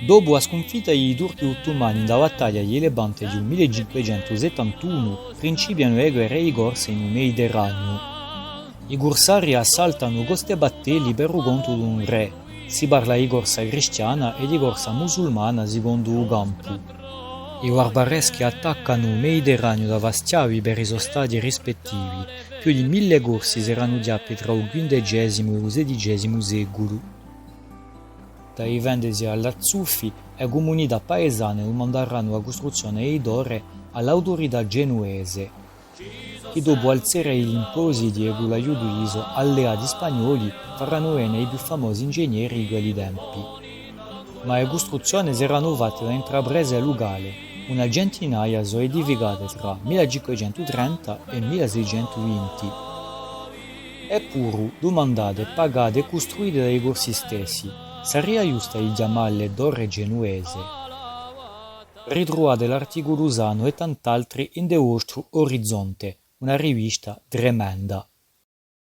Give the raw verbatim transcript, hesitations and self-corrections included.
Dopu a scunfitta di i Turchi ottumani in a battaglia di Lepanti di u mille cinquecentu settantunu, principianu e guerre di corsa in u Mediterraniu. I cursarii assaltanu coste battelli per u contu d'un re. Si parla di corsa cristiana è di corsa musulmana sicondu u campu. I barbareschi attaccanu u Mediterraniu da fà schiavi per i so stati rispettivi. Più di mille corsi seranu chjappi trà u quindecesimu è u sedicesimu seculu. Da difendesi da l'azzufi, e cumunità paisane dumandaranu a custruzzione di torre à l'auturità genuvese, chì dopu a zera di l'impositi è cù l'aiutu di i so alleati spagnoli faranu vene i più famosi ingegneri di quelli tempi. Ma e custruzzione seranu fatte da intraprese lucale, una centinaia sò edificate trà mille cinquecentu trenta è mille seicentu vinti. Eppuru, dumandate, pagate è custruite da i Corsi stessi, saria ghjusta di chjamale torre genuvese. Ritruvate l'articulu sanu è tant'altri in u vostru Orizzonte, una rivista tremenda.